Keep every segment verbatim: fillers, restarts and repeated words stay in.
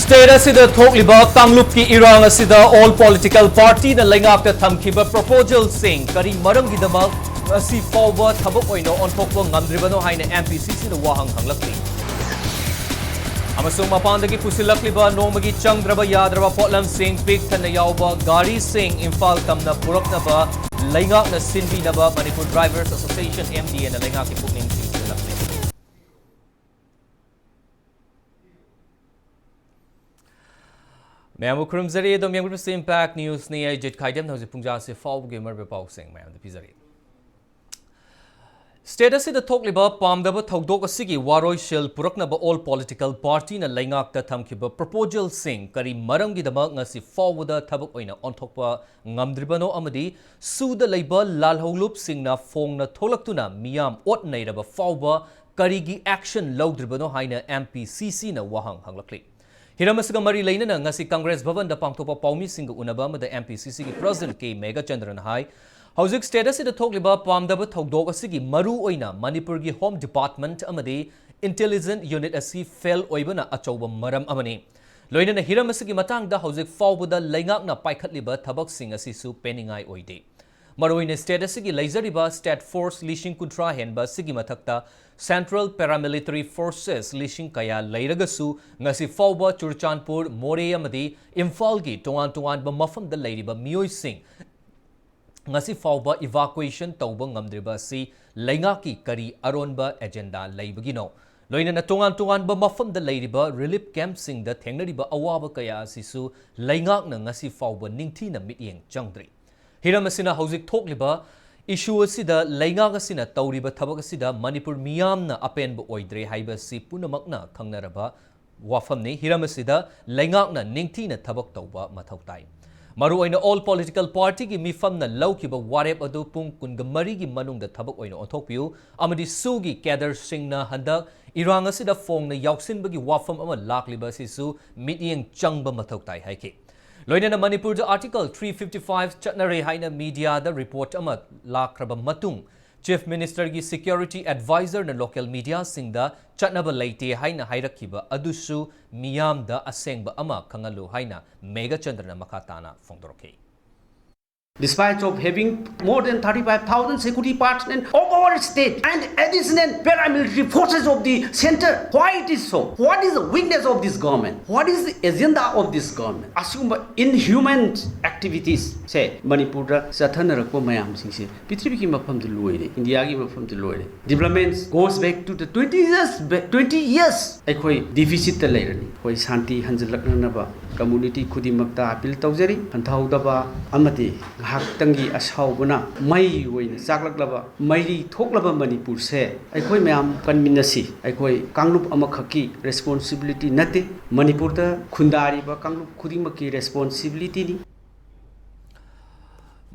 State ꯑꯁꯤꯗ ꯊꯣꯛꯂꯤꯕ ꯀꯥꯡꯂꯨꯞꯀꯤ ꯏꯔꯥꯡ ꯑꯁꯤꯗ all political partyꯅ ꯂꯩꯉꯥꯛꯇ ꯊꯝꯈꯤꯕ proposalꯁꯤꯡ ꯀꯔꯤ ꯃꯔꯝꯒꯤꯗꯃꯛ ꯉꯁꯤ ꯐꯥꯎꯕ ꯊꯕꯛ ꯑꯣꯏꯅ ꯑꯣꯟꯊꯣꯛꯄ ꯉꯝꯗ꯭ꯔꯤꯕꯅꯣ ꯍꯥꯏꯅ MPCCꯅ ꯋꯥꯍꯪ ꯍꯪꯂꯛꯂꯤ꯫ ꯑꯃꯁꯨꯡ ꯃꯄꯥꯟꯗꯒꯤ ꯄꯨꯁꯤꯜꯂꯛꯂꯤꯕ ꯅꯣꯡꯃꯒꯤ ꯆꯪꯗ꯭ꯔꯕ ꯌꯥꯗ꯭ꯔꯕ ꯄꯣꯠꯂꯝꯁꯤꯡ ꯄꯤꯛ ꯊꯟꯅ ꯌꯥꯎꯕ ꯒꯥꯔꯤꯁꯤꯡ ꯏꯝꯐꯥꯜ ꯇꯝꯅ ꯄꯨꯔꯛꯅꯕ ꯂꯩꯉꯥꯛꯅ ꯁꯤꯟꯕꯤꯅꯕ Manipur Drivers Association, MDAꯅ ꯂꯩꯉꯥꯛꯀꯤ ꯄꯨꯛꯅꯤꯡ ꯊꯤꯡꯖꯤꯜꯂꯛꯂꯤ꯫ ꯃꯌꯥꯝꯕꯨ ꯈꯨꯔꯨꯝꯖꯔꯤ꯫ ꯑꯗꯣꯝ ꯌꯦꯡꯕꯤꯔꯤꯕꯁꯤ Impact Newsꯅꯤ꯫ ꯑꯩ ꯖꯤꯠ ꯈꯥꯏꯗꯦꯝꯅ ꯍꯧꯖꯤꯛ ꯄꯨꯡꯖꯥꯁꯤ ꯐꯥꯎꯕꯒꯤ ꯃꯔꯨꯑꯣꯏꯕ ꯄꯥꯎꯁꯤꯡ ꯃꯌꯥꯝꯗ ꯄꯤꯖꯔꯤ꯫ ꯁ꯭ꯇꯦꯠ ꯑꯁꯤꯗ ꯊꯣꯛꯂꯤꯕ ꯄꯥꯝꯗꯕ ꯊꯧꯗꯣꯛ ꯑꯁꯤꯒꯤ ꯋꯥꯔꯣꯏꯁꯤꯜ ꯄꯨꯔꯛꯅꯕ all political partyꯅ ꯂꯩꯉꯥꯛꯇ ꯊꯝꯈꯤꯕ proposalꯁꯤꯡ ꯀꯔꯤ ꯃꯔꯝꯒꯤꯗꯃꯛ ꯉꯁꯤ ꯐꯥꯎꯕꯗ ꯊꯕꯛ ꯑꯣꯏꯅ ꯑꯣꯟꯊꯣꯛꯄ ꯉꯝꯗ꯭ꯔꯤꯕꯅꯣ ꯑꯃꯗꯤ ꯁꯨꯗ ꯂꯩꯕ ꯂꯥꯜꯍꯧꯂꯨꯞꯁꯤꯡꯅ ꯐꯣꯡꯅ ꯊꯣꯛꯂꯛꯇꯨꯅ ꯃꯤꯌꯥꯝ ꯑꯣꯠ ꯅꯩꯔꯕ ꯐꯥꯎꯕ ꯀꯔꯤꯒꯤ action ꯂꯧꯗ꯭ꯔꯤꯕꯅꯣ ꯍꯥꯏꯅ MPCCꯅ ꯋꯥꯍꯪ ꯍꯪꯂꯛꯂꯤ꯫ ꯍꯤꯔꯝ ꯑꯁꯤꯒ ꯃꯔꯤ ꯂꯩꯅꯅ ꯉꯁꯤ ꯀꯪꯒ꯭ꯔꯦꯁ ꯚꯕꯟꯗ ꯄꯥꯡꯊꯣꯛꯄ ꯄꯥꯎꯃꯤꯁꯤꯡꯒ ꯎꯅꯕ ꯑꯃꯗ MPCCꯒꯤ President K ꯃꯦꯘꯆꯟꯗ꯭ꯔꯅ ꯍꯥꯏ, ꯍꯧꯖꯤꯛ ꯁ꯭ꯇꯦꯠ ꯑꯁꯤꯗ ꯊꯣꯛꯂꯤꯕ ꯄꯥꯝꯗꯕ ꯊꯧꯗꯣꯛ ꯑꯁꯤꯒꯤ ꯃꯔꯨ ꯑꯣꯏꯅ ꯃꯅꯤꯄꯨꯔꯒꯤ Home Department ꯑꯃꯗꯤ Intelligence Unit ꯑꯁꯤ fail ꯑꯣꯏꯕꯅ ꯑꯆꯧꯕ ꯃꯔꯝ ꯑꯃꯅꯤ꯫ ꯂꯣꯏꯅꯅ ꯍꯤꯔꯝ ꯑꯁꯤꯒꯤ ꯃꯇꯥꯡꯗ ꯍꯧꯖꯤꯛ ꯐꯥꯎꯕꯗ ꯂꯩꯉꯥꯛꯅ ꯄꯥꯏꯈꯠꯂꯤꯕ ꯊꯕꯛꯁꯤꯡ ꯑꯁꯤꯁꯨ ꯄꯦꯟꯅꯤꯡꯉꯥꯏ ꯑꯣꯏꯗꯦ꯫ ꯃꯔꯨꯑꯣꯏꯅ ꯁ꯭ꯇꯦꯠ ꯑꯁꯤꯒꯤ ꯂꯩꯖꯔꯤꯕ state force ꯂꯤꯁꯤꯡ ꯀꯨꯟꯊ꯭ꯔꯥ ꯍꯦꯟꯕ ꯑꯁꯤꯒꯤ ꯃꯊꯛꯇ Central Paramilitary Forces ꯂꯤꯁꯤꯡ ꯀꯌꯥ ꯂꯩꯔꯒꯁꯨ ꯉꯁꯤ ꯐꯥꯎꯕ ꯆꯨꯔꯆꯥꯟꯄꯨꯔ, ꯃꯣꯔꯦ ꯑꯃꯗꯤ ꯏꯝꯐꯥꯜꯒꯤ ꯇꯣꯉꯥꯟ ꯇꯣꯉꯥꯟꯕ ꯃꯐꯝꯗ ꯂꯩꯔꯤꯕ ꯃꯤꯑꯣꯏꯁꯤꯡ ꯉꯁꯤ ꯐꯥꯎꯕ evacuation ꯇꯧꯕ ꯉꯝꯗ꯭ꯔꯤꯕ ꯑꯁꯤ ꯂꯩꯉꯥꯛꯀꯤ ꯀꯔꯤ ꯑꯔꯣꯟꯕ agenda ꯂꯩꯕꯒꯤꯅꯣ? ꯂꯣꯏꯅꯅ ꯇꯣꯉꯥꯟ ꯇꯣꯉꯥꯟꯕ ꯃꯐꯝꯗ ꯂꯩꯔꯤꯕ relief campꯁꯤꯡꯗ ꯊꯦꯡꯅꯔꯤꯕ ꯑꯋꯥꯕ ꯀꯌꯥ ꯑꯁꯤꯁꯨ ꯂꯩꯉꯥꯛꯅ ꯉꯁꯤ ꯐꯥꯎꯕ ꯅꯤꯡꯊꯤꯅ ꯃꯤꯠꯌꯦꯡ ꯆꯪꯗ꯭ꯔꯤ꯫ ꯍꯤꯔꯝ ꯑꯁꯤꯅ ꯍꯧꯖꯤꯛ ꯊꯣꯛꯂꯤꯕ issue ꯑꯁꯤꯗ ꯂꯩꯉꯥꯛ ꯑꯁꯤꯅ ꯇꯧꯔꯤꯕ ꯊꯕꯛ ꯑꯁꯤꯗ ꯃꯅꯤꯄꯨꯔ ꯃꯤꯌꯥꯝꯅ ꯑꯄꯦꯟꯕ ꯑꯣꯏꯗ꯭ꯔꯦ ꯍꯥꯏꯕ ꯑꯁꯤ ꯄꯨꯝꯅꯃꯛꯅ ꯈꯪꯅꯔꯕ ꯋꯥꯐꯝꯅꯤ꯫ ꯍꯤꯔꯝ ꯑꯁꯤꯗ ꯂꯩꯉꯥꯛꯅ ꯅꯤꯡꯊꯤꯅ ꯊꯕꯛ ꯇꯧꯕ ꯃꯊꯧ ꯇꯥꯏ꯫ ꯃꯔꯨꯑꯣꯏꯅ all political partyꯒꯤ ꯃꯤꯐꯝꯅ ꯂꯧꯈꯤꯕ ꯋꯥꯔꯦꯞ ꯑꯗꯨ ꯄꯨꯡ ꯀꯨꯟꯒ ꯃꯔꯤꯒꯤ ꯃꯅꯨꯡꯗ ꯊꯕꯛ ꯑꯣꯏꯅ ꯑꯣꯟꯊꯣꯛꯄꯤꯌꯨ ꯑꯃꯗꯤ ꯁꯨꯒꯤ cadreꯁꯤꯡꯅ ꯍꯟꯗꯛ ꯏꯔꯥꯡ ꯑꯁꯤꯗ ꯐꯣꯡꯅ ꯌꯥꯎꯁꯤꯟꯕꯒꯤ ꯋꯥꯐꯝ ꯑꯃ ꯂꯥꯛꯂꯤꯕ ꯑꯁꯤꯁꯨ ꯃꯤꯠꯌꯦꯡ ꯆꯪꯕ ꯃꯊꯧ ꯇꯥꯏ ꯍꯥꯏꯈꯤ꯫ ꯂꯣꯏꯅꯅ ꯃꯅꯤꯄꯨꯔꯗ Article three fifty five ꯆꯠꯅꯔꯦ ꯍꯥꯏꯅ mediaꯗ report ꯑꯃ ꯂꯥꯛꯈ꯭ꯔꯕ ꯃꯇꯨꯡ Chief Ministerꯒꯤ security advisorꯅ local mediaꯁꯤꯡꯗ ꯆꯠꯅꯕ ꯂꯩꯇꯦ ꯍꯥꯏꯅ ꯍꯥꯏꯔꯛꯈꯤꯕ ꯑꯗꯨꯁꯨ ꯃꯤꯌꯥꯝꯗ ꯑꯁꯦꯡꯕ ꯑꯃ ꯈꯪꯍꯜꯂꯨ ꯍꯥꯏꯅ ꯃꯦꯘꯆꯟꯗ꯭ꯔꯅ ꯃꯈꯥ ꯇꯥꯅ ꯐꯣꯡꯗꯣꯔꯛꯈꯤ꯫ Despite of having more than thirty-five thousand security personnel of our state and additional paramilitary forces of the center, why it is so? What is the weakness of this government? What is the agenda of this government? ꯑꯁꯤꯒꯨꯝꯕ inhuman activities ꯁꯦ ꯃꯅꯤꯄꯨꯔꯗ ꯆꯠꯊꯅꯔꯛꯄ ꯃꯌꯥꯝꯁꯤꯡꯁꯦ ꯄ꯭ꯔꯤꯊꯤꯕꯤꯒꯤ ꯃꯐꯝꯗ ꯂꯣꯏꯔꯦ, ꯏꯟꯗꯤꯌꯥꯒꯤ ꯃꯐꯝꯗ ꯂꯣꯏꯔꯦ꯫ Development goes back to the twenty years back, twenty years ꯑꯩꯈꯣꯏ deficitꯇ ꯂꯩꯔꯅꯤ꯫ ꯑꯩꯈꯣꯏ ꯁꯥꯟꯇꯤ ꯍꯟꯖꯤꯜꯂꯛꯅꯅꯕ community ꯈꯨꯗꯤꯡꯃꯛꯇ appeal ꯇꯧꯖꯔꯤ꯫ ꯍꯟꯊꯍꯧꯗꯕ ꯑꯃꯗꯤ ꯉꯥꯏꯍꯥꯛꯇꯪꯒꯤ ꯑꯁꯥꯎꯕꯅ ꯃꯩ ꯑꯣꯏꯅ ꯆꯥꯛꯂꯛꯂꯕ, ꯃꯩꯔꯤ ꯊꯣꯛꯂꯕ ꯃꯅꯤꯄꯨꯔꯁꯦ ꯑꯩꯈꯣꯏ ꯃꯌꯥꯝ ꯀꯟꯃꯤꯟꯅꯁꯤ꯫ ꯑꯩꯈꯣꯏ ꯀꯥꯡꯂꯨꯞ ꯑꯃꯈꯛꯀꯤ responsibility ꯅꯠꯇꯦ, ꯃꯅꯤꯄꯨꯔꯗ ꯈꯨꯟꯗꯥꯔꯤꯕ ꯀꯥꯡꯂꯨꯞ ꯈꯨꯗꯤꯡꯃꯛꯀꯤ responsibilityꯅꯤ꯫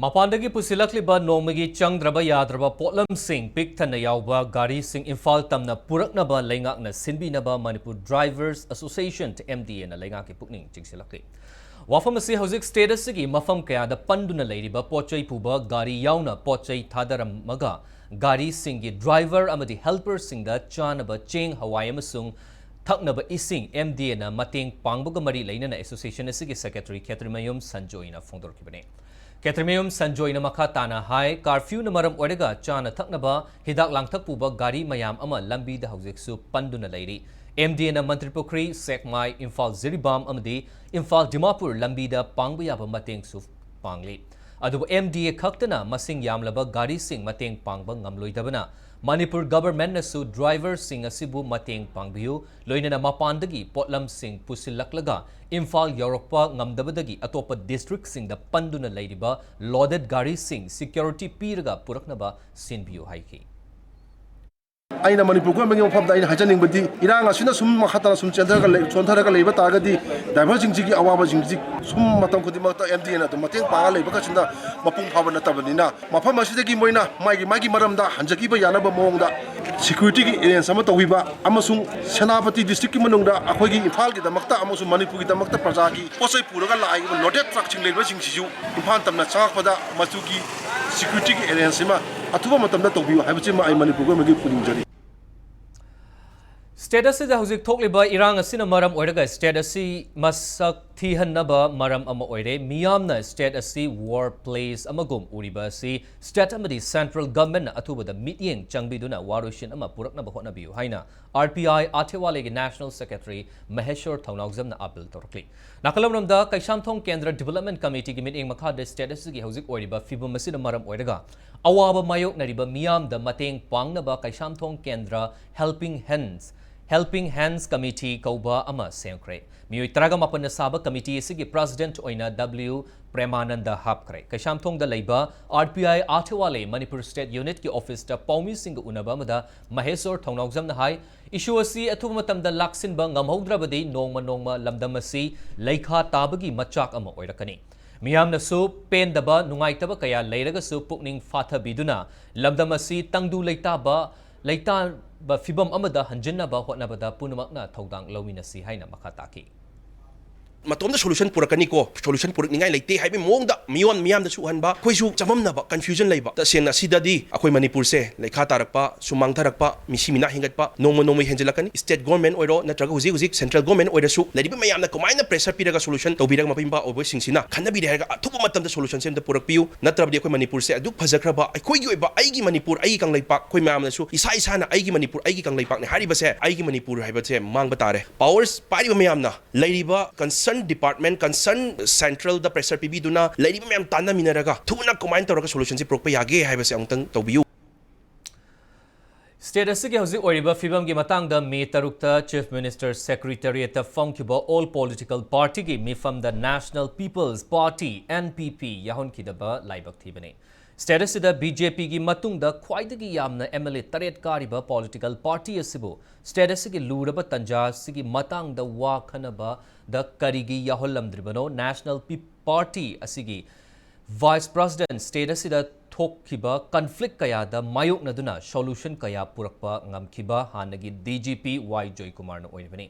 ꯃꯄꯥꯟꯗꯒꯤ ꯄꯨꯁꯤꯜꯂꯛꯂꯤꯕ ꯅꯣꯡꯃꯒꯤ ꯆꯪꯗ꯭ꯔꯕ ꯌꯥꯗ꯭ꯔꯕ ꯄꯣꯠꯂꯝꯁꯤꯡ ꯄꯤꯛ ꯊꯟꯅ ꯌꯥꯎꯕ ꯒꯥꯔꯤꯁꯤꯡ ꯏꯝꯐꯥꯜ ꯇꯝꯅ ꯄꯨꯔꯛꯅꯕ ꯂꯩꯉꯥꯛꯅ ꯁꯤꯟꯕꯤꯅꯕ Manipur Drivers Association, M D Aꯅ ꯂꯩꯉꯥꯛꯀꯤ ꯄꯨꯛꯅꯤꯡ ꯆꯤꯡꯁꯤꯜꯂꯛꯂꯤ꯫ ꯋꯥꯐꯝ ꯑꯁꯤ ꯍꯧꯖꯤꯛ state ꯑꯁꯤꯒꯤ ꯃꯐꯝ ꯀꯌꯥꯗ ꯄꯟꯗꯨꯅ ꯂꯩꯔꯤꯕ ꯄꯣꯠꯆꯩ ꯄꯨꯕ ꯒꯥꯔꯤ ꯌꯥꯎꯅ ꯄꯣꯠꯆꯩ ꯊꯥꯗꯔꯝꯃꯒ ꯒꯥꯔꯤꯁꯤꯡꯒꯤ driver ꯑꯃꯗꯤ helperꯁꯤꯡꯗ ꯆꯥꯅꯕ ꯆꯦꯡ, ꯍꯋꯥꯏ ꯑꯃꯁꯨꯡ ꯊꯛꯅꯕ ꯏꯁꯤꯡ M D Aꯅ ꯃꯇꯦꯡ ꯄꯥꯡꯕꯒ ꯃꯔꯤ ꯂꯩꯅꯅ association ꯑꯁꯤꯒꯤ secretary ꯈꯦꯇ꯭ꯔꯤꯃꯌꯨꯝ ꯁꯟꯖꯣꯏꯅ ꯐꯣꯡꯗꯣꯔꯛꯈꯤꯕꯅꯤ꯫ ꯈꯦꯇ꯭ꯔꯤꯃꯌꯨꯝ ꯁꯟꯖꯣꯏꯅ ꯃꯈꯥ ꯇꯥꯅ ꯍꯥꯏ, curfewꯅ ꯃꯔꯝ ꯑꯣꯏꯔꯒ ꯆꯥꯅ ꯊꯛꯅꯕ, ꯍꯤꯗꯥꯛ ꯂꯥꯡꯊꯛ ꯄꯨꯕ ꯒꯥꯔꯤ ꯃꯌꯥꯝ ꯑꯃ ꯂꯝꯕꯤꯗ ꯍꯧꯖꯤꯛꯁꯨ ꯄꯟꯗꯨꯅ ꯂꯩꯔꯤ꯫ M D Aꯅ ꯃꯟꯇ꯭ꯔꯤꯄꯨꯈ꯭ꯔꯤ, ꯁꯦꯛꯃꯥꯏ, ꯏꯝꯐꯥꯜ ꯖꯤꯔꯤꯕꯥꯝ ꯑꯃꯗꯤ ꯏꯝꯐꯥꯜ ꯗꯤꯃꯥꯄꯨꯔ ꯂꯝꯕꯤꯗ ꯄꯥꯡꯕ ꯌꯥꯕ ꯃꯇꯦꯡꯁꯨ ꯄꯥꯡꯂꯤ꯫ ꯑꯗꯨꯕꯨ M D A ꯈꯛꯇꯅ ꯃꯁꯤꯡ ꯌꯥꯝꯂꯕ ꯒꯥꯔꯤꯁꯤꯡ ꯃꯇꯦꯡ ꯄꯥꯡꯕ ꯉꯝꯂꯣꯏꯗꯕꯅ ꯃꯅꯤꯄꯨꯔ governmentꯅꯁꯨ driverꯁꯤꯡ ꯑꯁꯤꯕꯨ ꯃꯇꯦꯡ ꯄꯥꯡꯕꯤꯌꯨ, ꯂꯣꯏꯅꯅ ꯃꯄꯥꯟꯗꯒꯤ ꯄꯣꯠꯂꯝꯁꯤꯡ ꯄꯨꯁꯤꯜꯂꯛꯂꯒ ꯏꯝꯐꯥꯜ ꯌꯧꯔꯛꯄ ꯉꯝꯗꯕꯗꯒꯤ ꯑꯇꯣꯞꯄ districtꯁꯤꯡꯗ ꯄꯟꯗꯨꯅ ꯂꯩꯔꯤꯕ loaded ꯒꯥꯔꯤꯁꯤꯡ security ꯄꯤꯔꯒ ꯄꯨꯔꯛꯅꯕ ꯁꯤꯟꯕꯤꯌꯨ ꯍꯥꯏꯈꯤ꯫ ꯑꯩꯅ ꯃꯅꯤꯄꯨꯔ governmentꯀꯤ ꯃꯐꯝꯗ ꯑꯩꯅ ꯍꯥꯏꯖꯅꯤꯡꯕꯗꯤ, ꯏꯔꯥꯡ ꯑꯁꯤꯅ ꯁꯨꯝ ꯃꯈꯥ ꯇꯥꯅ ꯁꯨꯝ ꯆꯦꯟꯊꯔꯒ ꯂꯩ-, ꯁꯣꯟꯊꯔꯒ ꯂꯩꯕ ꯇꯥꯔꯒꯗꯤ driverꯁꯤꯡꯁꯤꯒꯤ ꯑꯋꯥꯕꯁꯤꯡꯁꯤ ꯁꯨꯝ ꯃꯇꯝ ꯈꯨꯗꯤꯡꯃꯛꯇ M D Aꯅ ꯑꯗꯨꯝ ꯃꯇꯦꯡ ꯄꯥꯡꯉ ꯂꯩꯕ ꯈꯛꯁꯤꯅ ꯃꯄꯨꯡ ꯐꯥꯕ ꯅꯠꯇꯕꯅꯤꯅ, ꯃꯐꯝ ꯑꯁꯤꯗꯒꯤ ꯃꯣꯏꯅ ꯃꯥꯒꯤ ꯃꯥꯒꯤ ꯃꯔꯝꯗ ꯍꯟꯖꯈꯤꯕ ꯌꯥꯅꯕ ꯃꯑꯣꯡꯗ securityꯒꯤ arrange ꯑꯃ ꯇꯧꯕꯤꯕ ꯑꯃꯁꯨꯡ ꯁꯦꯅꯥꯄꯇꯤ districtꯀꯤ ꯃꯅꯨꯡꯗ ꯑꯩꯈꯣꯏꯒꯤ ꯏꯝꯐꯥꯜꯒꯤꯗꯃꯛꯇ ꯑꯃꯁꯨꯡ ꯃꯅꯤꯄꯨꯔꯒꯤꯗꯃꯛꯇ ꯄ꯭ꯔꯖꯥꯒꯤ ꯄꯣꯠ ꯆꯩ ꯄꯨꯔꯒ ꯂꯥꯛꯏꯕ loaded truckꯁꯤꯡ ꯂꯩꯕꯁꯤꯡꯁꯤꯁꯨ ꯏꯝꯐꯥꯜ ꯇꯝꯅ ꯆꯪꯉꯛꯄꯗ ꯃꯗꯨꯒꯤ securityꯒꯤ arrange ꯑꯃ ꯑꯊꯨꯕ ꯃꯇꯝꯗ ꯇꯧꯕꯤꯌꯨ ꯍꯥꯏꯕꯁꯤꯃ ꯑꯩ ꯃꯅꯤꯄꯨꯔ ꯒꯣꯔꯃꯦꯟꯒꯤ ꯄꯨꯅꯤꯡꯖꯔꯤ꯫ State ꯑꯁꯤꯗ ꯍꯧꯖꯤꯛ ꯊꯣꯛꯂꯤꯕ ꯏꯔꯥꯡ ꯑꯁꯤꯅ ꯃꯔꯝ ꯑꯣꯏꯔꯒ state ꯑꯁꯤ ꯃꯁꯛ ꯊꯤꯍꯟꯅꯕ ꯃꯔꯝ ꯑꯃ ꯑꯣꯏꯔꯦ꯫ ꯃꯤꯌꯥꯝꯅ state ꯑꯁꯤ war place ꯑꯃꯒꯨꯝ ꯎꯔꯤꯕ ꯑꯁꯤ state ꯑꯃꯗꯤ central governmentꯅ ꯑꯊꯨꯕꯗ ꯃꯤꯠꯌꯦꯡ ꯆꯪꯕꯤꯗꯨꯅ ꯋꯥꯔꯣꯏꯁꯤꯟ ꯑꯃ ꯄꯨꯔꯛꯅꯕ ꯍꯣꯠꯅꯕꯤꯌꯨ ꯍꯥꯏꯅ R P I ꯑꯥꯊꯦꯋꯥꯂꯦꯒꯤ National Secretary Mysore ꯊꯧꯅꯥꯎꯖꯝꯅ appeal ꯇꯧꯔꯛꯂꯤ꯫ ꯅꯥꯀꯜ ꯑꯃꯔꯣꯝꯗ ꯀꯩꯁꯥꯝꯊꯣꯡ ꯀꯦꯟꯗ꯭ꯔ Development Committeeꯒꯤ ꯃꯤꯠꯌꯦꯡ ꯃꯈꯥꯗ state ꯑꯁꯤꯒꯤ ꯍꯧꯖꯤꯛ ꯑꯣꯏꯔꯤꯕ ꯐꯤꯕꯝ ꯑꯁꯤꯅ ꯃꯔꯝ ꯑꯣꯏꯔꯒ ꯑꯋꯥꯕ ꯃꯥꯌꯣꯛꯅꯔꯤꯕ ꯃꯤꯌꯥꯝꯗ ꯃꯇꯦꯡ ꯄꯥꯡꯅꯕ ꯀꯩꯁꯥꯝꯊꯣꯡ ꯀꯦꯟꯗ꯭ꯔ Helping Hands, Helping Hands Committee ꯀꯧꯕ ꯑꯃ ꯁꯦꯝꯈ꯭ꯔꯦ꯫ ꯃꯤꯑꯣꯏ ꯇꯔꯥꯒ ꯃꯥꯄꯟꯅ ꯁꯥꯕ committee ꯑꯁꯤꯒꯤ president ꯑꯣꯏꯅ W ꯄ꯭ꯔꯦꯃꯥꯅꯟꯗ ꯍꯥꯞꯈ꯭ꯔꯦ꯫ ꯀꯩꯁꯥꯝꯊꯣꯡꯗ ꯂꯩꯕ R P I ꯑꯥꯊꯦꯋꯥꯂꯦ Manipur state unitꯀꯤ officeꯇ ꯄꯥꯎꯃꯤꯁꯤꯡꯒ ꯎꯅꯕ ꯑꯃꯗ ꯃꯍꯦꯁꯣꯔ ꯊꯧꯅꯥꯎꯖꯝꯅ ꯍꯥꯏ, issue ꯑꯁꯤ ꯑꯊꯨꯕ ꯃꯇꯝꯗ ꯂꯥꯛꯁꯤꯟꯕ ꯉꯝꯍꯧꯗ꯭ꯔꯕꯗꯤ ꯅꯣꯡꯃ ꯅꯣꯡꯃ ꯂꯝꯗꯝ ꯑꯁꯤ ꯂꯩꯈꯥ ꯇꯥꯕꯒꯤ ꯃꯆꯥꯛ ꯑꯃ ꯑꯣꯏꯔꯛꯀꯅꯤ꯫ ꯃꯤꯌꯥꯝꯅꯁꯨ ꯄꯦꯟꯗꯕ, ꯅꯨꯡꯉꯥꯏꯇꯕ ꯀꯌꯥ ꯂꯩꯔꯒꯁꯨ ꯄꯨꯛꯅꯤꯡ ꯐꯥꯊꯕꯤꯗꯨꯅ ꯂꯝꯗꯝ ꯑꯁꯤ ꯇꯪꯗꯨ ꯂꯩꯇꯥꯕ, ꯂꯩꯇꯥꯕ ꯐꯤꯕꯝ ꯑꯃꯗ ꯍꯟꯖꯤꯟꯅꯕ ꯍꯣꯠꯅꯕꯗ ꯄꯨꯝꯅꯃꯛꯅ ꯊꯧꯗꯥꯡ ꯂꯧꯃꯤꯟꯅꯁꯤ ꯍꯥꯏꯅ ꯃꯈꯥ ꯇꯥꯈꯤ꯫ ꯃꯇꯣꯝꯇ solution ꯄꯨꯔꯛꯀꯅꯤꯀꯣ, solution ꯄꯨꯔꯛꯅꯤꯡꯉꯥꯏ ꯂꯩꯇꯦ ꯍꯥꯏꯕꯒꯤ ꯃꯑꯣꯡꯗ ꯃꯤꯌꯣꯟ ꯃꯤꯌꯥꯝꯗꯁꯨ ꯎꯍꯟꯕ, ꯑꯩꯈꯣꯏꯁꯨ ꯆꯃꯝꯅꯕ, confusion ꯂꯩꯕ꯫ ꯇꯁꯦꯡꯅ ꯑꯁꯤꯗꯗꯤ ꯑꯩꯈꯣꯏ ꯃꯅꯤꯄꯨꯔꯁꯦ ꯂꯩꯈꯥ ꯇꯥꯔꯛꯄ, ꯁꯨꯃꯥꯡ ꯊꯔꯛꯄ, ꯃꯤꯁꯤ ꯃꯤꯅꯥ ꯍꯦꯟꯒꯠꯄ ꯅꯣꯡꯃ ꯅꯣꯡꯃꯒꯤ ꯍꯦꯟꯖꯤꯜꯂꯛꯀꯅꯤ꯫ State government ꯑꯣꯏꯔꯣ ꯅꯠꯇ꯭ꯔꯒ ꯍꯧꯖꯤꯛ ꯍꯧꯖꯤꯛ central government ꯑꯣꯏꯔꯁꯨ ꯂꯩꯔꯤꯕ ꯃꯌꯥꯝꯅ ꯀꯃꯥꯏꯅ pressure ꯄꯤꯔꯒ solution ꯇꯧꯕꯤꯔꯒ ꯃꯄꯤ ꯃꯄꯥ ꯑꯣꯏꯕꯁꯤꯡꯁꯤꯅ ꯈꯟꯅꯕꯤꯔꯦ ꯍꯥꯏꯔꯒ ꯑꯊꯨꯕ ꯃꯇꯝꯗ solutionꯁꯦ ꯑꯝꯇ ꯄꯨꯔꯛꯄꯤꯌꯨ꯫ ꯅꯠꯇ꯭ꯔꯕꯗꯤ ꯑꯩꯈꯣꯏ ꯃꯅꯤꯄꯨꯔꯁꯦ ꯑꯗꯨꯛ ꯐꯖꯈ꯭ꯔꯕ ꯑꯩꯈꯣꯏꯒꯤ ꯑꯣꯏꯕ ꯑꯩꯒꯤ ꯃꯅꯤꯄꯨꯔ, ꯑꯩꯒꯤ ꯀꯪꯂꯩꯄꯥꯛ, ꯑꯩꯈꯣꯏ ꯃꯌꯥꯝꯅꯁꯨ ꯏꯁꯥ ꯏꯁꯥꯅ ꯑꯩꯒꯤ ꯃꯅꯤꯄꯨꯔ, ꯑꯩꯒꯤ ꯀꯪꯂꯩꯄꯥꯛꯅꯦ ꯍꯥꯏꯔꯤꯕꯁꯦ, ꯑꯩꯒꯤ ꯃꯅꯤꯄꯨꯔ ꯍꯥꯏꯕꯁꯦ ꯃꯥꯡꯕ ꯇꯥꯔꯦ꯫ Powers ꯄꯥꯏꯔꯤꯕ ꯃꯌꯥꯝꯅ ꯂꯩꯔꯤꯕ concern department, concern centralꯗ pressure ꯄꯤꯕꯤꯗꯨꯅ ꯂꯩꯔꯤꯕ ꯃꯌꯥꯝ ꯇꯥꯟꯅꯃꯤꯟꯅꯔꯒ ꯊꯨꯅ ꯀꯃꯥꯏꯅ ꯇꯧꯔꯒ solutionꯁꯤ ꯄꯨꯔꯛꯄ ꯌꯥꯒꯦ ꯍꯥꯏꯕꯁꯦ ꯑꯃꯨꯛꯇꯪ ꯇꯧꯕꯤꯌꯨ꯫ State ꯑꯁꯤꯒꯤ ꯍꯧꯖꯤꯛ ꯑꯣꯏꯔꯤꯕ ꯐꯤꯕꯝꯒꯤ ꯃꯇꯥꯡꯗ May ꯇꯔꯨꯛꯇ Chief Minister Secretariatꯇ ꯐꯝꯈꯤꯕ all political partyꯒꯤ ꯃꯤꯐꯝꯗ National People's Party, N P P, ꯌꯥꯎꯍꯟꯈꯤꯗꯕ ꯂꯥꯏꯕꯛ ꯊꯤꯕꯅꯤ꯫ State ꯑꯁꯤꯗ BJPꯒꯤ ꯃꯇꯨꯡꯗ ꯈ꯭ꯋꯥꯏꯗꯒꯤ ꯌꯥꯝꯅ M L A ꯇꯔꯦꯠ ꯀꯥꯔꯤꯕ political party ꯑꯁꯤꯕꯨ state ꯑꯁꯤꯒꯤ ꯂꯨꯔꯕ ꯇꯟꯖꯥ ꯑꯁꯤꯒꯤ ꯃꯇꯥꯡꯗ ꯋꯥ ꯈꯟꯅꯕꯗ ꯀꯔꯤꯒꯤ ꯌꯥꯎꯍꯜꯂꯝꯗ꯭ꯔꯤꯕꯅꯣ? National Pe-, Party ꯑꯁꯤꯒꯤ Vice President state ꯑꯁꯤꯗ ꯊꯣꯛꯈꯤꯕ conflict ꯀꯌꯥꯗ ꯃꯥꯌꯣꯛꯅꯗꯨꯅ solution ꯀꯌꯥ ꯄꯨꯔꯛꯄ ꯉꯝꯈꯤꯕ ꯍꯥꯟꯅꯒꯤ D G P Y ꯖꯣꯏꯀꯨꯃꯥꯔꯅ ꯑꯣꯏꯔꯤꯕꯅꯤ꯫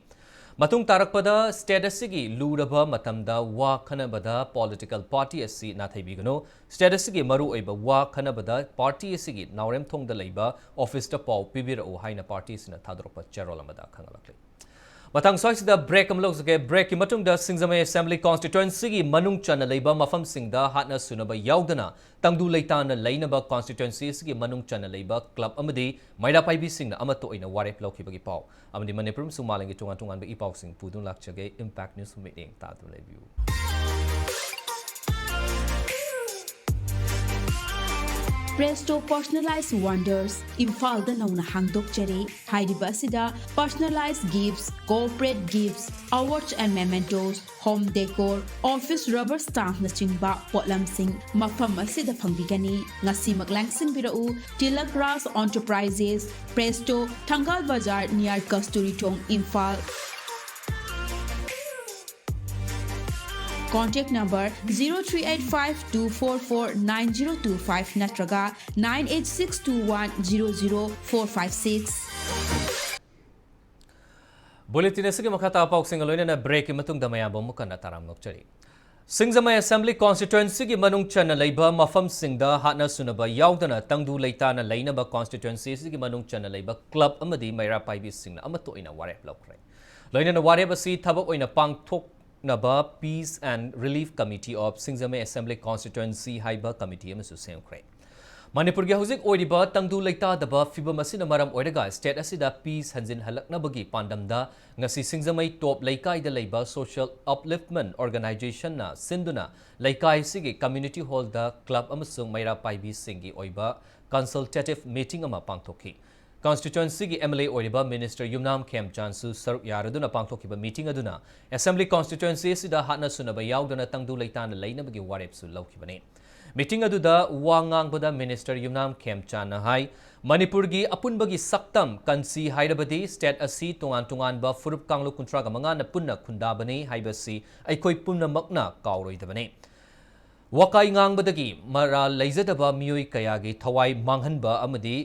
ꯃꯇꯨꯡ ꯇꯥꯔꯛꯄꯗ, state ꯑꯁꯤꯒꯤ ꯂꯨꯔꯕ ꯃꯇꯝꯗ ꯋꯥ ꯈꯟꯅꯕꯗ political party ꯑꯁꯤ ꯅꯥꯊꯩꯕꯤꯒꯅꯨ꯫ State ꯑꯁꯤꯒꯤ ꯃꯔꯨꯑꯣꯏꯕ ꯋꯥ ꯈꯟꯅꯕꯗ party ꯑꯁꯤꯒꯤ ꯅꯥꯎꯔꯦꯝꯊꯣꯡꯗ ꯂꯩꯕ officeꯇ ꯄꯥꯎ ꯄꯤꯕꯤꯔꯛꯎ ꯍꯥꯏꯅ party ꯑꯁꯤꯅ ꯊꯥꯗꯣꯔꯛꯄ ꯆꯦꯔꯣꯜ ꯑꯃꯗ ꯈꯪꯍꯜꯂꯛꯂꯤ꯫ ꯃꯊꯪ ꯁ꯭ꯋꯥꯏꯁꯤꯗ break ꯑꯃ ꯂꯧꯖꯒꯦ꯫ Breakꯀꯤ ꯃꯇꯨꯡꯗ ꯁꯤꯡꯖꯃꯩ Assembly Constituencyꯒꯤ ꯃꯅꯨꯡ ꯆꯟꯅ ꯂꯩꯕ ꯃꯐꯝꯁꯤꯡꯗ ꯍꯥꯠꯅ ꯁꯨꯅꯕ ꯌꯥꯎꯗꯅ ꯇꯪꯗꯨ ꯂꯩꯇꯥꯅ ꯂꯩꯅꯕ constituency ꯑꯁꯤꯒꯤ ꯃꯅꯨꯡ ꯆꯟꯅ ꯂꯩꯕ club ꯑꯃꯗꯤ ꯃꯩꯔꯥ ꯄꯥꯏꯕꯤꯁꯤꯡꯅ ꯑꯃꯠꯇ ꯑꯣꯏꯅ ꯋꯥꯔꯦꯞ ꯂꯧꯈꯤꯕꯒꯤ ꯄꯥꯎ ꯑꯃꯗꯤ ꯃꯅꯤꯄꯨꯔ ꯑꯃꯁꯨꯡ ꯃꯥꯂꯦꯝꯒꯤ ꯇꯣꯉꯥꯟ ꯇꯣꯉꯥꯟꯕ ꯏ ꯄꯥꯎꯁꯤꯡ ꯄꯨꯗꯨꯅ ꯂꯥꯛꯆꯒꯦ꯫ Impact News ꯃꯤꯠꯌꯦꯡ ꯇꯥꯗꯨꯅ ꯂꯩꯕꯤꯌꯨ꯫ Presto Personalized Wonders ꯏꯝꯐꯥꯜꯗ ꯅꯧꯅ ꯍꯥꯡꯗꯣꯛꯆꯔꯦ꯫ ꯍꯥꯏꯔꯤꯕ ꯑꯁꯤꯗ personalized gifts, corporate gifts, awards and mementos, home decor, office rubber stampꯅꯆꯤꯡꯕ ꯄꯣꯠꯂꯝꯁꯤꯡ ꯃꯐꯝ ꯑꯁꯤꯗ ꯐꯪꯕꯤꯒꯅꯤ꯫ ꯉꯁꯤꯃꯛ ꯂꯥꯡꯁꯤꯟꯕꯤꯔꯛꯎ꯫ Tilak Raj Enterprises, Presto, Thangal Bazar near Kasturi Thong, Imphal. Contact number zero three eight five two four four nine zero two five ꯅꯠꯇ꯭ꯔꯒ nine eight six two one zero zero four five six. Bulletin ꯑꯁꯤꯒꯤ ꯃꯈꯥ ꯇꯥꯕ ꯄꯥꯎꯁꯤꯡꯒ ꯂꯣꯏꯅꯅ breakꯀꯤ ꯃꯇꯨꯡꯗ ꯃꯌꯥꯝꯕꯨ ꯑꯃꯨꯛ ꯍꯟꯅ ꯇꯔꯥꯝꯅ ꯑꯣꯛꯆꯔꯤ꯫ ꯁꯤꯡꯖꯃꯩ Assembly Constituencyꯒꯤ ꯃꯅꯨꯡ ꯆꯟꯅ ꯂꯩꯕ ꯃꯐꯝꯁꯤꯡꯗ ꯍꯥꯠꯅ ꯁꯨꯅꯕ ꯌꯥꯎꯗꯅ ꯇꯪꯗꯨ ꯂꯩꯇꯥꯅ ꯂꯩꯅꯕ constituency ꯑꯁꯤꯒꯤ ꯃꯅꯨꯡ ꯆꯟꯅ ꯂꯩꯕ club ꯑꯃꯗꯤ ꯃꯩꯔꯥ ꯄꯥꯏꯕꯤꯁꯤꯡꯅ ꯑꯃꯠꯇ ꯑꯣꯏꯅ ꯋꯥꯔꯦꯞ ꯂꯧꯈ꯭ꯔꯦ꯫ ꯂꯣꯏꯅꯅ ꯋꯥꯔꯦꯞ ꯑꯁꯤ ꯊꯕꯛ ꯑꯣꯏꯅ ꯄꯥꯡꯊꯣꯛꯅꯕ Peace and Relief Committee of Singjamei Assembly Constituency ꯍꯥꯏꯕ committee ꯑꯃꯁꯨ ꯁꯦꯝꯈ꯭ꯔꯦ꯫ ꯃꯅꯤꯄꯨꯔꯒꯤ ꯍꯧꯖꯤꯛ ꯑꯣꯏꯔꯤꯕ ꯇꯪꯗꯨ ꯂꯩꯇꯥꯗꯕ ꯐꯤꯕꯝ ꯑꯁꯤꯅ ꯃꯔꯝ ꯑꯣꯏꯔꯒ state ꯑꯁꯤꯗ peace ꯍꯟꯖꯤꯟꯍꯜꯂꯛꯅꯕꯒꯤ ꯄꯥꯟꯗꯝꯗ ꯉꯁꯤ ꯁꯤꯡꯖꯃꯩ ꯇꯣꯞ ꯂꯩꯀꯥꯏꯗ ꯂꯩꯕ Social Upliftment Organizationꯅ ꯁꯤꯟꯗꯨꯅ ꯂꯩꯀꯥꯏ ꯑꯁꯤꯒꯤ community hallꯗ club ꯑꯃꯁꯨꯡ ꯃꯩꯔꯥ ꯄꯥꯏꯕꯤꯁꯤꯡꯒꯤ ꯑꯣꯏꯕ consultative meeting ꯑꯃ ꯄꯥꯡꯊꯣꯛꯈꯤ꯫ Constituencyꯒꯤ MLA ꯑꯣꯏꯔꯤꯕ Minister ꯌꯨꯝꯅꯥꯝ ꯈꯦꯝꯆꯥꯟꯁꯨ ꯁꯔꯨꯛ ꯌꯥꯔꯗꯨꯅ ꯄꯥꯡꯊꯣꯛꯈꯤꯕ meeting ꯑꯗꯨꯅ Assembly Constituency ꯑꯁꯤꯗ ꯍꯥꯠꯅ ꯁꯨꯅꯕ ꯌꯥꯎꯗꯅ ꯇꯪꯗꯨ ꯂꯩꯇꯥꯅ ꯂꯩꯅꯕꯒꯤ ꯋꯥꯔꯦꯞꯁꯨ ꯂꯧꯈꯤꯕꯅꯤ꯫ Meeting ꯑꯗꯨꯗ ꯋꯥ ꯉꯥꯡꯕꯗ Minister ꯌꯨꯝꯅꯥꯝ ꯈꯦꯝꯆꯥꯟꯅ ꯍꯥꯏ, ꯃꯅꯤꯄꯨꯔꯒꯤ ꯑꯄꯨꯟꯕꯒꯤ ꯁꯛꯇꯝ ꯀꯟꯁꯤ ꯍꯥꯏꯔꯕꯗꯤ state ꯑꯁꯤ ꯇꯣꯉꯥꯟ ꯇꯣꯉꯥꯟꯕ ꯐꯨꯔꯨꯞ ꯀꯥꯡꯂꯨꯞ ꯀꯨꯟꯊ꯭ꯔꯥꯒ ꯃꯉꯥꯅ ꯄꯨꯟꯅ ꯈꯨꯟꯗꯥꯕꯅꯤ ꯍꯥꯏꯕꯁꯤ ꯑꯩꯈꯣꯏ ꯄꯨꯝꯅꯃꯛꯅ ꯀꯥꯎꯔꯣꯏꯗꯕꯅꯤ꯫ ꯋꯥꯀꯥꯏ ꯉꯥꯡꯕꯗꯒꯤ ꯃꯔꯥꯜ ꯂꯩꯖꯗꯕ ꯃꯤꯑꯣꯏ ꯀꯌꯥꯒꯤ ꯊꯋꯥꯏ ꯃꯥꯡꯍꯟꯕ ꯑꯃꯗꯤ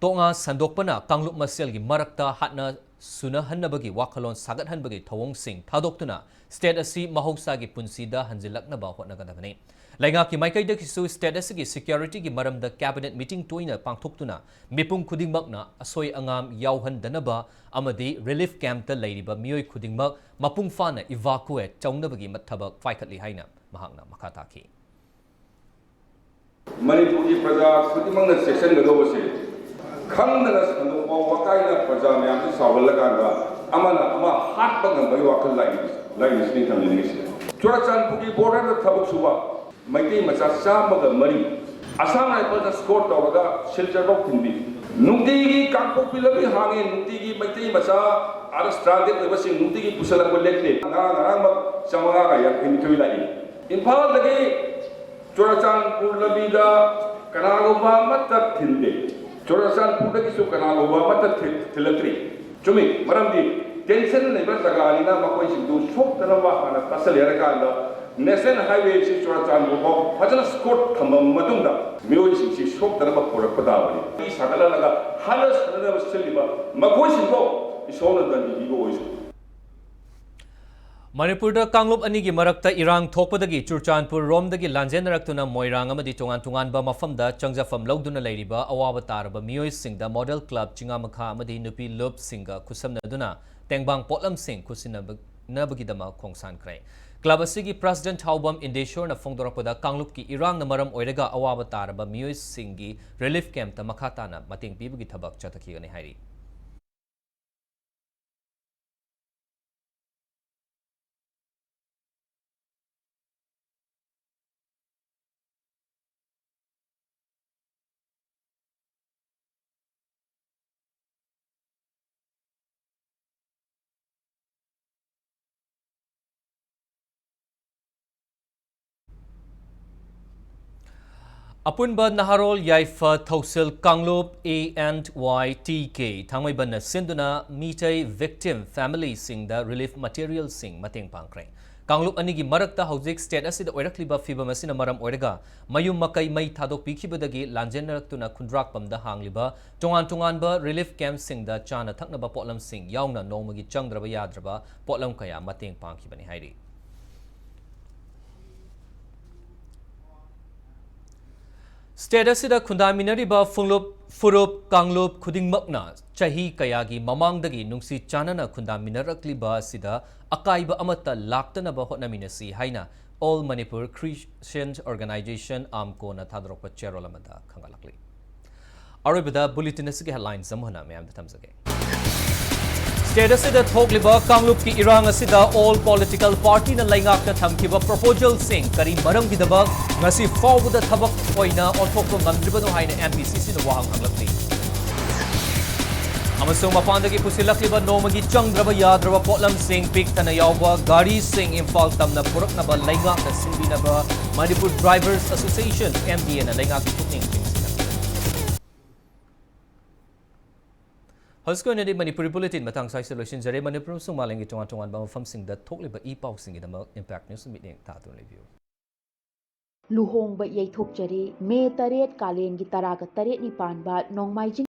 ꯇꯣꯉꯥꯟ ꯁꯟꯗꯣꯛꯄꯅ ꯀꯥꯡꯂꯨꯞ ꯃꯁꯦꯜꯒꯤ ꯃꯔꯛꯇ ꯍꯥꯠꯅ ꯁꯨꯅꯍꯟꯅꯕꯒꯤ ꯋꯥꯈꯜꯂꯣꯟ ꯁꯥꯒꯠꯍꯟꯕꯒꯤ ꯊꯧꯑꯣꯡꯁꯤꯡ ꯊꯥꯗꯣꯛꯇꯨꯅ state ꯑꯁꯤ ꯃꯍꯧꯁꯥꯒꯤ ꯄꯨꯟꯁꯤꯗ ꯍꯟꯖꯤꯜꯂꯛꯅꯕ ꯍꯣꯠꯅꯒꯗꯕꯅꯤ꯫ ꯂꯩꯉꯥꯛꯀꯤ ꯃꯥꯏꯀꯩꯗꯒꯤꯁꯨ state ꯑꯁꯤꯒꯤ securityꯒꯤ ꯃꯔꯝꯗ cabinet meeting ꯇꯣꯏꯅ ꯄꯥꯡꯊꯣꯛꯇꯨꯅ ꯃꯤꯄꯨꯝ ꯈꯨꯗꯤꯡꯃꯛꯅ ꯑꯁꯣꯏ ꯑꯉꯥꯝ ꯌꯥꯎꯍꯟꯗꯅꯕ ꯑꯃꯗꯤ relief campꯇ ꯂꯩꯔꯤꯕ ꯃꯤꯑꯣꯏ ꯈꯨꯗꯤꯡꯃꯛ ꯃꯄꯨꯡ ꯐꯥꯅ evacuate ꯇꯧꯅꯕꯒꯤ ꯊꯕꯛ ꯄꯥꯏꯈꯠꯂꯤ ꯍꯥꯏꯅ ꯃꯍꯥꯛꯅ ꯃꯈꯥ ꯇꯥꯈꯤ꯫ ꯃꯅꯤꯄꯨꯔꯒꯤ ꯄ꯭ꯔꯖꯥ ꯈꯨꯗꯤꯡꯃꯛꯅ ꯆꯦꯛꯁꯤꯟꯒꯗꯧꯕꯁꯦ, ꯈꯪꯗꯅ ꯁꯟꯗꯣꯛꯄ ꯋꯥꯀꯥꯏꯅ ꯄ꯭ꯔꯖꯥ ꯃꯌꯥꯝꯁꯤ ꯆꯥꯎꯍꯜꯂꯀꯥꯟꯗ ꯑꯃꯅ ꯑꯃ ꯍꯥꯠꯄ ꯉꯝꯕꯒꯤ ꯋꯥꯈꯜ ꯂꯥꯛꯏ-, ꯂꯥꯛꯏꯁꯤꯅꯤ ꯊꯝꯖꯅꯤꯡꯉꯤꯁꯦ꯫ ꯆꯨꯔꯥꯆꯥꯟꯄꯨꯔꯒꯤ borderꯗ ꯊꯕꯛ ꯁꯨꯕ ꯃꯩꯇꯩ ꯃꯆꯥ ꯆꯥꯝꯃꯒ ꯃꯔꯤ Assam Riflesꯅ escort ꯇꯧꯔꯒ ꯁꯤꯜꯆꯔꯐꯥꯎ ꯊꯤꯟꯕꯤ꯫ ꯅꯨꯡꯇꯤꯒꯤ ꯀꯥꯡꯄꯣꯛꯄꯤ ꯂꯝꯕꯤ ꯍꯥꯡꯉꯤ, ꯅꯨꯡꯇꯤꯒꯤ ꯃꯩꯇꯩ ꯃꯆꯥ ꯑꯥꯗ stranded ꯑꯣꯏꯕꯁꯤꯡ ꯅꯨꯡꯇꯤꯒꯤ ꯄꯨꯁꯜꯂꯛꯄ ꯂꯦꯞꯇꯦ꯫ ꯉꯔꯥꯡ, ꯉꯔꯥꯡꯃꯛ ꯆꯥꯝꯃꯉꯥꯒ ꯌꯥꯡꯈꯩ ꯅꯤꯊꯣꯏ ꯂꯥꯛꯏ꯫ ꯏꯝꯐꯥꯜꯗꯒꯤ ꯆꯨꯔꯥꯆꯥꯟꯄꯨꯔ ꯂꯝꯕꯤꯗ ꯀꯅꯥꯒꯨꯝꯕ ꯑꯃꯠꯇ ꯊꯤꯟꯗꯦ꯫ ꯆꯨꯔꯥꯆꯥꯟꯄꯨꯔꯗꯒꯤꯁꯨ ꯀꯅꯥꯒꯨꯝꯕ ꯑꯃꯠꯇ ꯊꯤ-, ꯊꯤꯜꯂꯛꯇ꯭ꯔꯤ꯫ ꯆꯨꯝꯃꯤ, ꯃꯔꯝꯗꯤ tension ꯂꯩꯕ ꯖꯒꯥꯅꯤꯅ ꯃꯈꯣꯏꯁꯤꯡꯗꯨ ꯁꯣꯛꯇꯅꯕ ꯍꯥꯟꯅ ꯇꯥꯁꯜꯂꯦ ꯍꯥꯏꯔꯀꯥꯟꯗ national highwayꯁꯤ ꯆꯨꯔꯥꯆꯥꯟꯄꯨꯔ ꯐꯥꯎ ꯐꯖꯅ escort ꯊꯝꯃꯕ ꯃꯇꯨꯡꯗ ꯃꯤꯑꯣꯏꯁꯤꯡꯁꯤ ꯁꯣꯛꯇꯅꯕ ꯄꯨꯔꯛꯄ ꯇꯥꯕꯅꯤ꯫ ꯃꯤ ꯁꯥꯒꯠꯍꯜꯂꯒ ꯍꯥꯠꯅ ꯁꯨꯅꯅꯕ ꯁꯤꯜꯂꯤꯕ ꯃꯈꯣꯏꯁꯤꯡꯗꯣ ꯏꯁꯣꯔꯅ ꯗꯟꯗꯤ ꯄꯤꯕ ꯑꯣꯏꯁꯅꯨ꯫ ꯃꯅꯤꯄꯨꯔꯗ ꯀꯥꯡꯂꯨꯞ ꯑꯅꯤꯒꯤ ꯃꯔꯛꯇ ꯏꯔꯥꯡ ꯊꯣꯛꯄꯗꯒꯤ ꯆꯨꯔꯆꯥꯟꯄꯨꯔ ꯔꯣꯝꯗꯒꯤ ꯂꯥꯟꯖꯦꯟꯅꯔꯛꯇꯨꯅ ꯃꯣꯏꯔꯥꯡ ꯑꯃꯗꯤ ꯇꯣꯉꯥꯟ ꯇꯣꯉꯥꯟꯕ ꯃꯐꯝꯗ ꯆꯪꯖꯐꯝ ꯂꯧꯗꯨꯅ ꯂꯩꯔꯤꯕ ꯑꯋꯥꯕ ꯇꯥꯔꯕ ꯃꯤꯑꯣꯏꯁꯤꯡꯗ Model Club ꯆꯤꯉꯥꯃꯈꯥ ꯑꯃꯗꯤ ꯅꯨꯄꯤ ꯂꯨꯞꯁꯤꯡꯒ ꯈꯨꯠꯁꯝꯅꯗꯨꯅ ꯇꯦꯡꯕꯥꯡ ꯄꯣꯠꯂꯝꯁꯤꯡ ꯈꯨꯠꯁꯤꯟꯅꯕ-, ꯅꯕꯒꯤꯗꯃꯛ ꯈꯣꯡꯁꯥꯟꯈ꯭ꯔꯦ꯫ Club ꯑꯁꯤꯒꯤ president ꯊꯥꯎꯕꯝ ꯏꯟꯗꯦꯁꯣꯔꯅ ꯐꯣꯡꯗꯣꯔꯛꯄꯗ, ꯀꯥꯡꯂꯨꯞꯀꯤ ꯏꯔꯥꯡꯅ ꯃꯔꯝ ꯑꯣꯏꯔꯒ ꯑꯋꯥꯕ ꯇꯥꯔꯕ ꯃꯤꯑꯣꯏꯁꯤꯡꯒꯤ relief campꯇ ꯃꯈꯥ ꯇꯥꯅ ꯃꯇꯦꯡ ꯄꯤꯕꯒꯤ ꯊꯕꯛ ꯆꯠꯊꯈꯤꯒꯅꯤ ꯍꯥꯏꯔꯤ꯫ ꯑꯄꯨꯟꯕ ꯅꯍꯥꯔꯣꯜ ꯌꯥꯏꯐ ꯊꯧꯁꯤꯜ ꯀꯥꯡꯂꯨꯞ A N Y T K ꯊꯥꯡꯃꯩꯕꯟꯅ ꯁꯤꯟꯗꯨꯅ ꯃꯤꯇꯩ victim familyꯁꯤꯡꯗ relief materialꯁꯤꯡ ꯃꯇꯦꯡ ꯄꯥꯡꯈ꯭ꯔꯦ꯫ ꯀꯥꯡꯂꯨꯞ ꯑꯅꯤꯒꯤ ꯃꯔꯛꯇ ꯍꯧꯖꯤꯛ state ꯑꯁꯤꯗ ꯑꯣꯏꯔꯛꯂꯤꯕ ꯐꯤꯕꯝ ꯑꯁꯤꯅ ꯃꯔꯝ ꯑꯣꯏꯔꯒ ꯃꯌꯨꯝ ꯃꯀꯩ ꯃꯩ ꯊꯥꯗꯣꯛꯄꯤꯈꯤꯕꯗꯒꯤ ꯂꯥꯟꯖꯦꯟꯅꯔꯛꯇꯨꯅ ꯈꯨꯟꯗ꯭ꯔꯥꯛꯄꯝꯗ ꯍꯥꯡꯂꯤꯕ ꯇꯣꯉꯥꯟ ꯇꯣꯉꯥꯟꯕ relief campꯁꯤꯡꯗ ꯆꯥꯅ ꯊꯛꯅꯕ ꯄꯣꯠꯂꯝꯁꯤꯡ ꯌꯥꯎꯅ ꯅꯣꯡꯃꯒꯤ ꯆꯪꯗ꯭ꯔꯕ ꯌꯥꯗ꯭ꯔꯕ ꯄꯣꯠꯂꯝ ꯀꯌꯥ ꯃꯇꯦꯡ ꯄꯥꯡꯈꯤꯕꯅꯤ ꯍꯥꯏꯔꯤ꯫ State ꯑꯁꯤꯗ ꯈꯨꯟꯗꯥꯃꯤꯟꯅꯔꯤꯕ ꯐꯨꯡꯂꯨꯞ, ꯐꯨꯔꯨꯞ, ꯀꯥꯡꯂꯨꯞ ꯈꯨꯗꯤꯡꯃꯛꯅ ꯆꯍꯤ ꯀꯌꯥꯒꯤ ꯃꯃꯥꯡꯗꯒꯤ ꯅꯨꯡꯁꯤ ꯆꯥꯟꯅꯅ ꯈꯨꯟꯗꯥꯃꯤꯟꯅꯔꯛꯂꯤꯕ ꯑꯁꯤꯗ ꯑꯀꯥꯏꯕ ꯑꯃꯠꯇ ꯂꯥꯛꯇꯅꯕ ꯍꯣꯠꯅꯃꯤꯟꯅꯁꯤ ꯍꯥꯏꯅ All Manipur Christian Organization, AMCOꯅ ꯊꯥꯗꯣꯔꯛꯄ ꯆꯦꯔꯣꯜ ꯑꯃꯗ ꯈꯪꯍꯜꯂꯛꯂꯤ꯫ ꯑꯔꯣꯏꯕꯗ bulletin ꯑꯁꯤꯒꯤ headlines ꯑꯃꯨꯛ ꯍꯟꯅ ꯃꯌꯥꯝꯗ ꯊꯝꯖꯒꯦ꯫ State ꯑꯁꯤꯗ ꯊꯣꯛꯂꯤꯕ ꯀꯥꯡꯂꯨꯞꯀꯤ ꯏꯔꯥꯡ ꯑꯁꯤꯗ all political partyꯅ ꯂꯩꯉꯥꯛꯇ ꯊꯝꯈꯤꯕ proposalꯁꯤꯡ ꯀꯔꯤ ꯃꯔꯝꯒꯤꯗꯃꯛ ꯉꯁꯤ ꯐꯥꯎꯕꯗ ꯊꯕꯛ ꯑꯣꯏꯅ ꯑꯣꯟꯊꯣꯛꯄ ꯉꯝꯗ꯭ꯔꯤꯕꯅꯣ ꯍꯥꯏꯅ MPCCꯅ ꯋꯥꯍꯪ ꯍꯪꯂꯛꯂꯤ꯫ ꯑꯃꯁꯨꯡ ꯃꯄꯥꯟꯗꯒꯤ ꯄꯨꯁꯤꯜꯂꯛꯂꯤꯕ ꯅꯣꯡꯃꯒꯤ ꯆꯪꯗ꯭ꯔꯕ ꯌꯥꯗ꯭ꯔꯕ ꯄꯣꯠꯂꯝꯁꯤꯡ ꯄꯤꯛ ꯊꯟꯅ ꯌꯥꯎꯕ ꯒꯥꯔꯤꯁꯤꯡ ꯏꯝꯐꯥꯜ ꯇꯝꯅ ꯄꯨꯔꯛꯅꯕ ꯂꯩꯉꯥꯛꯅ ꯁꯤꯟꯕꯤꯅꯕ Manipur Drivers Association, MDAꯅ ꯂꯩꯉꯥꯛꯀꯤ ꯄꯨꯛꯅꯤꯡ ꯆꯤꯡꯁꯤꯟꯅꯕ꯫ ꯍꯧꯖꯤꯛꯀꯤ ꯑꯣꯏꯅꯗꯤ ꯃꯅꯤꯄꯨꯔꯤ bulletin ꯃꯇꯥꯡ ꯁ꯭ꯋꯥꯏꯁꯤꯗ ꯂꯣꯏꯁꯤꯟꯖꯔꯦ꯫ ꯃꯅꯤꯄꯨꯔ ꯑꯃꯁꯨꯡ ꯃꯥꯂꯦꯝꯒꯤ ꯇꯣꯉꯥꯟ ꯇꯣꯉꯥꯟꯕ ꯃꯐꯝꯁꯤꯡꯗ ꯊꯣꯛꯂꯤꯕ ꯏ ꯄꯥꯎꯁꯤꯡꯒꯤꯗꯃꯛ Impact News ꯃꯤꯠꯌꯦꯡ ꯇꯥꯗꯨꯅ ꯂꯩꯕꯤꯌꯨ꯫ ꯂꯨꯍꯣꯡꯕ ꯌꯩꯊꯣꯛꯆꯔꯦ꯫ ꯃꯦ ꯇꯔꯦꯠ, ꯀꯥꯂꯦꯟꯒꯤ ꯇꯔꯥꯒ ꯇꯔꯦꯠꯅꯤ ꯄꯥꯟꯕ ꯅꯣꯡꯃꯥꯏꯖꯤꯡ꯫